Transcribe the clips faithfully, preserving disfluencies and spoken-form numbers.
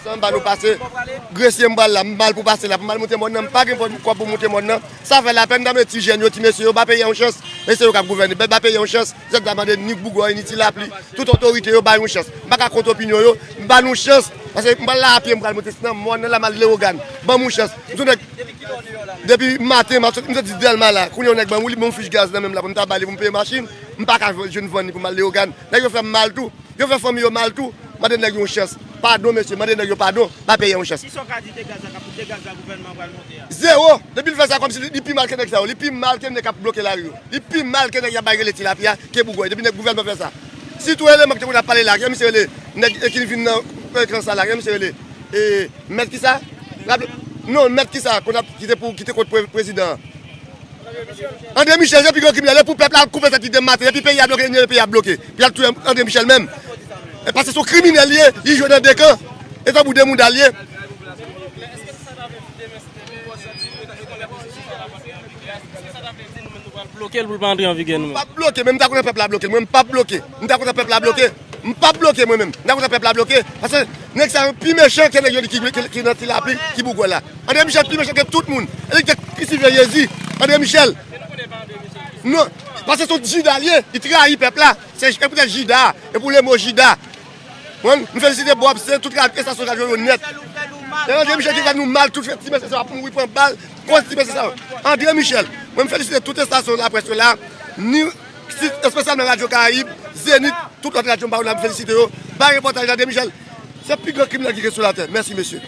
San ba nou pase, gresye m pral la, m mal pou pase la, pou m al moute mòn nan, m pa gen kòb pou moute mòn nan. Sa fè lapèn, m ta mande ti jèn yo, ti mesye yo, ba peyi a yon chans. E se yo k ap gouvène, ba peyi a yon chans. Zèt la mande ni bougò, ni ti lapli, tout otorite yo ba yon chans. M pa ka kont opinyon yo, ba nou chans. Paske m pral la apye, m pral moute nan mòn nan la, m al Leyogàn. Ban m yon chans. M sou nèg depi maten, m ap soti, m soti Dèlma la. Kounye a yon nèg ban m yon fich gaz nan men m la pou m ta ba li pou m peye machin. M pa ka jwenn vann li pou m al Leyogàn. Nèg yo fè m mal tou. Yo fè fanmi yo mal tou. Mande nèg yo yon chans. Padon, mesye, mande nèg yo padon. Ba peyi a yon chans. Kisa w ka di de gaz la k ap, de gaz la gouvènman an pral monte a? Zewo! Depi l fè sa kòmsi li, li pi mal ke nèg sa yo. Li pi mal ke nèg k ap bloke lari yo. Li pi mal ke nèg y ap bay rele tilapia ke bougò yo. Depi nèg gouvènman fè sa. Sitou eleman ki te konn ap pale la, ke misye rele, nèg ki vin nan ekran sa la, ke misye rele, e, mèt kisa? Raple, non, mèt kisa, konn ap, ki te pou, ki te kont pre-, prezidan an. André Michel, se pi gwo kriminèl. E pou pèp la koupe tèt li demen maten. Epi peyi a bloke, li peyi a bloke. Pou y al touye André Michel menm. E paske se yon kriminèl li ye, li jwe nan de kan. E tankou de mouda li ye. Bloke l pou l pa antre an vigè nou menm. M p ap bloke, men m ta kontan pèp la bloke l. Mwen, m p ap bloke. M ta kontan pèp la bloke. M p ap bloke mwen menm. M ta kontan pèp la bloke. Paske nèg sa yo pi mechan ke nèg yo di ki, ki, ki nan ti lapli, ki bougò la. André Michel pi mechan ke tout moun. E li ki kisifye Jezi. André Michel. Non. Paske se yon Jida li ye. Li trayi pèp la. Se, e poutèt Jida. E pou lemo Jida. Mwen, m felisite Bob, se tout rad-, estasyon radyo yo nèt. E André Michel ki fè nou mal, tout fè ti mesye sa ap mouri, pran bal, koz ti mesye sa yo. André Michel, mwen, m felisite tout estasyon laprès yo la, ni, si, espesyalman Radyo Karayib, Zenith, tout lòt radyo, m pa konn, m felisite yo. Bay repòtaj André Michel, se pi gran kriminèl ki gen sou latè. Mèsi, mesye.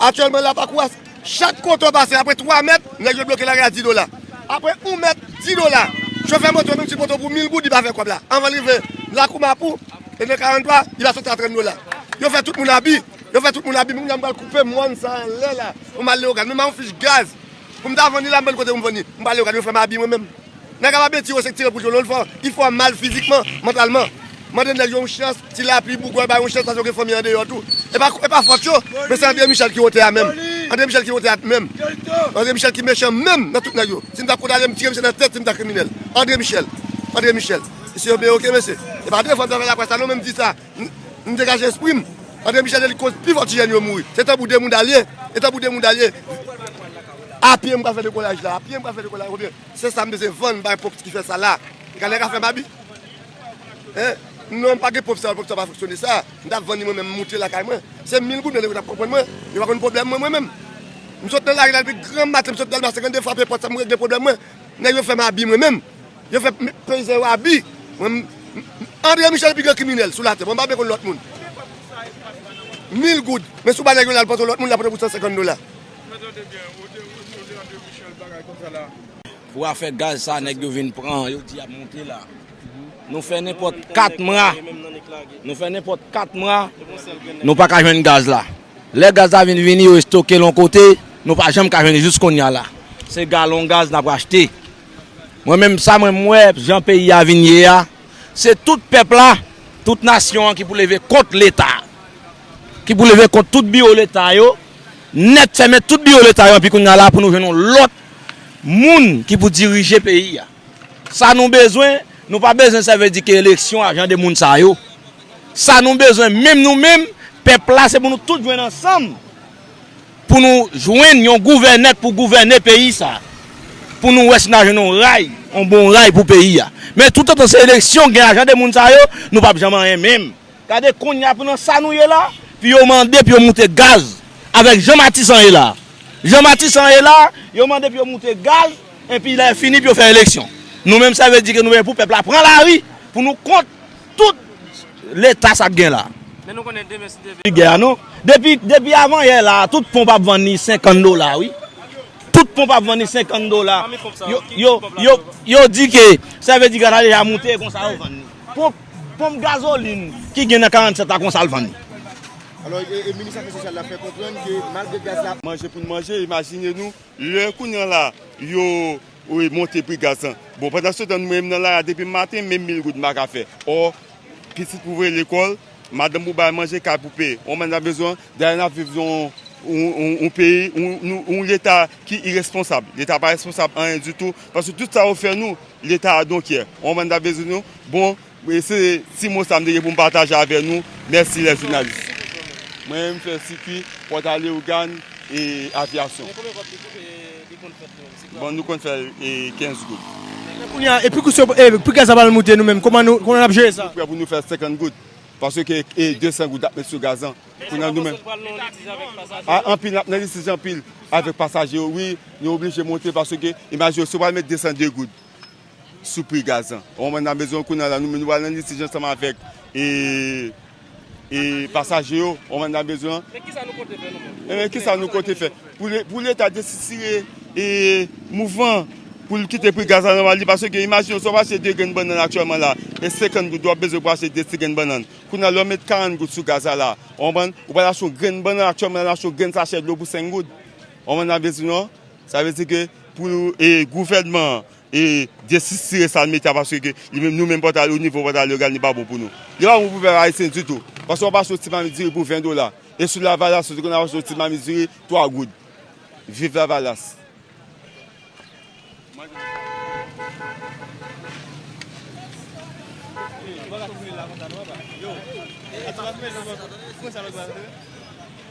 Aktyèlman, la pa kou a, chak kote w pase, apre twa mèt, nèg yo bloke lari a di dola. Apre yon mèt, di dola. Chofè moto, menm si moto pou mil goud, li pa fè kòb la. Anvan l rive lakou Mapou, e nan karant twa, li va soti a trant dola. Yo fè tout moun abi. Yo fè tout moun abi. Moun nan pral koupe mòn sa anlè la. Pou m al Leyogàn. Men m a yon fich gaz. Pou m ta vann li la, m ban l kote pou m vann li. M pral Leyogàn, yo fè m abi mwen menm. Nèg ap ap betize yo, se tire pou yo, non, l fò, li fè w mal fizikman, mantalman. Mande nèg yo yon chans, ti lapli, bougò, ba yo yon chans, paske yo gen fanmi andeyò tou. E pa, e pa fòt yo, men se André Michel ki wote a menm. André Michel ki wote a menm. André Michel ki mechan menm nan tout nèg yo. Si m ta kondane, m tire misye nan tèt, si m ta kriminèl. André Michel. André Michel. Mesye yo byen oke, mesye. E pa devan m ta fè laprès la, non, men m di sa. M, m degaje espri m. André Michel, se li koz pi fò ti jèn yo mouri. Se tanbou de mouda l ye. E tanbou de mouda l ye. Apye m pral fè dekolaj la. Apye m pral fè dekolaj la. Oubyen, se sa m bezwen vann bay pòp ki fè sa la. Gade nèg a fè m abi. Hein? Non, m pa gen pòp sa, pòp sa pa fonksyone sa. M t ap vann li mwen menm, m moute lakay mwen. Se mil goud, nèg yo t ap konprann mwen. Yo pa konn pwoblèm mwen, mwen menm. M sot nan lari la depi granm maten, m sot Dèlma senkann de frape pòt sa, m regle pwoblèm mwen. Nèg yo fè m abi mwen menm. Yo fè m-, peyizan yo abi. Mwen, m-, m-, André Michel pi gran kriminèl sou latè. Mwen pa byen konn lòt moun. Mil goud. Men si w ba nèg yo la, l pote lòt moun, l ap pote pou san senkann dola. Pou afè gaz sa, nèg yo vin pran, yo di y ap monte la. Nou fè nenpòt kat mwa. Nou fè nenpòt kat mwa, nou pa ka jwenn gaz la. Lè gaz la vin vini, yo estoke l yon kote, nou pa janm ka jwenn li jis kounye a la. Se galon gaz n ap achte. Mwen menm, sa mwen m wè, jan peyi a vin ye a, se tout pèp la, tout nasyon an ki pou leve kont Leta. Ki pou leve kont tout biwo Leta yo, nèt fèmen tout biwo Leta yo, anpi kounye a la pou nou jwenn yon lòt moun ki pou dirije peyi a. Sa nou bezwen, nou pa bezwen, sa vle di ke eleksyon a jan de moun sa yo. Sa nou bezwen, menm nou menm, pèp la, se pou nou tout jwenn ansanm. Pou nou jwenn yon gouvènè k pou gouvène peyi sa. Pou nou wè si n a jwenn yon ray, yon bon ray pou peyi a. Men toutotan se eleksyon, gen ajan de moun sa yo, nou p ap janm anyen menm. Gade kounye a pou nan sa nou ye la, pou yo mande pou yo moute gaz avèk jan Matisan ye la. Jan Matisan ye la, yo mande pou yo moute gaz, epi lè fini pou yo fè eleksyon. Nou menm, sa vle di ke nou menm pou pèp la pran lari, pou nou kont tout Leta sa k gen la. Men nou konnen demen si Dye vle. Gè a non. Depi, depi avanyè la, tout ponp ap vann li senkann dola, wi. Tout ponp ap vann li senkann dola. Yo, yo, yo, yo di ke, sa vle di gaz la deja moute, konsa yo vann li. Ponp, ponp gazolin ki gen nan karannsèt la, konsa l vann li. Alò, e, e minis afè sosyal la fè konprann ke malgre gaz la. Manje pou n manje, imajine nou, lè kounye a la, yo, yo monte pri gaz lan. Bon, pandan se tan, mwen menm nan lari a depi maten, menm mil goud m pa ka fè. Ò, pitit pou voye lekòl, madanm pou bay manje, kay pou peye. Yon moun ta bezwen, dayè n ap viv yon, yon, yon, yon peyi, yon, yon, yon Leta ki iresponsab. Leta pa responsab anyen ditou, paske tout sa yo fè nou, Leta a donkyè. Yon moun ta bezwen nou, bon, E se ti mo sa m te gen pou m pataje avè nou. Mèsi, lè jounalis. Mwen, m fè sikui Pòtay Leyogàn e Avyasyon. Men konbyen kòb li koute, li konn fèt li menm? Sikui. Bon, nou konn fè l, e, kenz goud. Men kounye a, e pri kout yo, e pri gaz la pral moute nou menm, kòman nou, kòman n ap jere sa? Nou prè pou nou fè senkant goud. Paske, e, desan goud ap met sou gaz lan. Kounye a nou menm. A, anpil, n ap nan litij anpil avèk pasaje yo, wi, nou oblije monte paske, imajine w, si w pral met desan de goud sou pri gaz lan. Ou konprann, n ap bezwen kounye a la, nou menm nou pral nan litij ansanm avèk, e, e pasaje yo, ou konprann, n ap bezwen. Men kisa nou konte fè nou menm? Ebyen, kisa nou konte fè? Pou le-, pou Leta desistire, e, mouvman, pou l kite pri gaz la nòmal li, paske imajine w, si w ap achte de grenn bannann aktyèlman la, e senkant goud, w ap bezwen pou achte de ti grenn bannann. Kounye a, lè w met karant goud sou gaz la la, ou konprann, ou pral achte yon grenn bannann aktyèlman la, l ap achte yon grenn sachè dlo pou senk goud. Ou konprann, n ap bezwen, non? Sa vle di ke pou, e, gouvènman an, e, desistire sa l mete a, paske ke li menm, nou menm Pòtay, o nivo Pòtay Leyogàn, li pa bon pou nou. Li pa bon pou pèp ayisyen ditou. Paske w ap achte yon ti mamit diri pou ven dola. E sou Lavalas, ou te konn ap achte yon ti mamit diri twa goud. Viv Lavalas.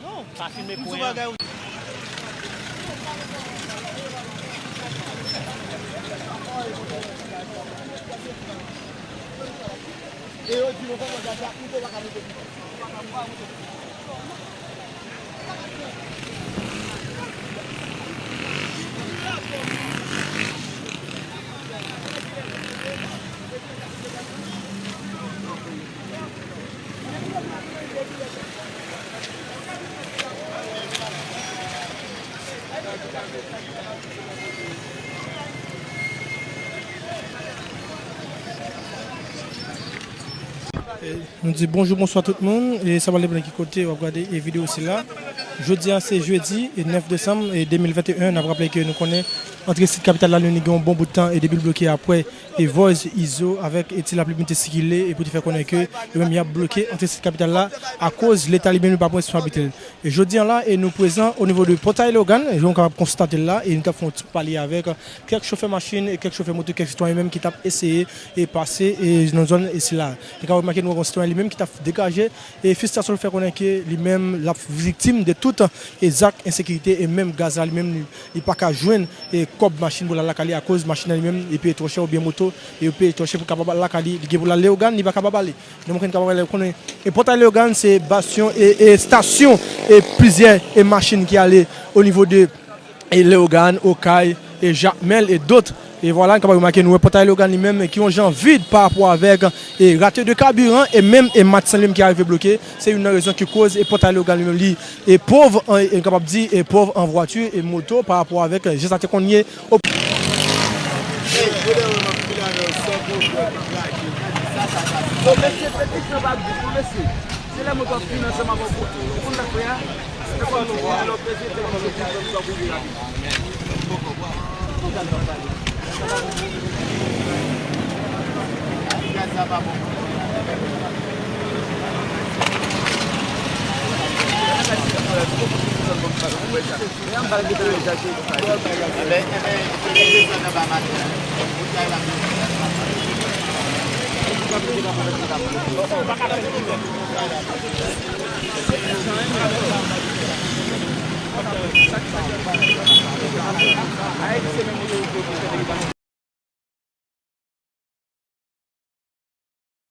Non, pa filme pou yon bagay. E yo di nou kòman gaz la koute, w pa ka moute pito. E, nou di bonjou, bonswa tout moun. E sa pa depann ki kote w ap gade, e, videyo sila. Jodi a se jedi, e, nèf desanm, e, de mil venteyen. N ap raple ke nou konnen antre sid kapital la, nou gen yon bon bout tan, e, depi l bloke apre, e, Voice, Izo avèk, e, Ti Lapli te sikile, e pou te fè konnen ke yo menm y ap bloke antre sid kapital la akoz Leta li menm li pa pran responsablite l. E jodi a la, e nou prezan o nivo de Pòtay Leyogàn, e jan w kapab konstate l la, e nou t ap fè yon ti pale avèk kèk chofè machin e kèk chofè moto, kèk sitwayen menm ki t ap eseye e pase e nan zòn e sila. Nou ka remake nou wè yon sitwayen li menm ki t ap degaje e fristrasyon l fè konnen ke li menm l ap viktim de tout e zak ensekirite e menm gaz la li menm li, li pa ka jwenn e kòb machin pou l al lakay li akoz machin nan li menm li peye twò chè oubyen moto e yo peye twò chè pou kapab al lakay li, li gen pou l al Leyogàn, li pa kapab ale. Donk, nou konnen e Pòtay Leyogàn se basyon e, e estasyon e plizyè e machin ki ale o nivo de e Leyogàn, Okay, e Jakmèl e dòt. E vwala, n kapab remake nou wè Pòtay Leyogàn li menm ki yon jan vid pa rapò avèk e rate de kabiran e menm e Matsan li menm ki arive bloke. Se youn nan rezon ki koz e Pòtay Leyogàn li menm li e pòv, an, e n kapab di e pòv an vwati e moto pa rapò avèk jan sa te konn ye. Yo, mesye, fè ti jan pa di pou mesye. Se lè mwen pran finanse m ap fè kout. Ou konn sa k fè a? Se pa nou konnen lòt mesye, se lè mwen pran finanse m ap fè kout.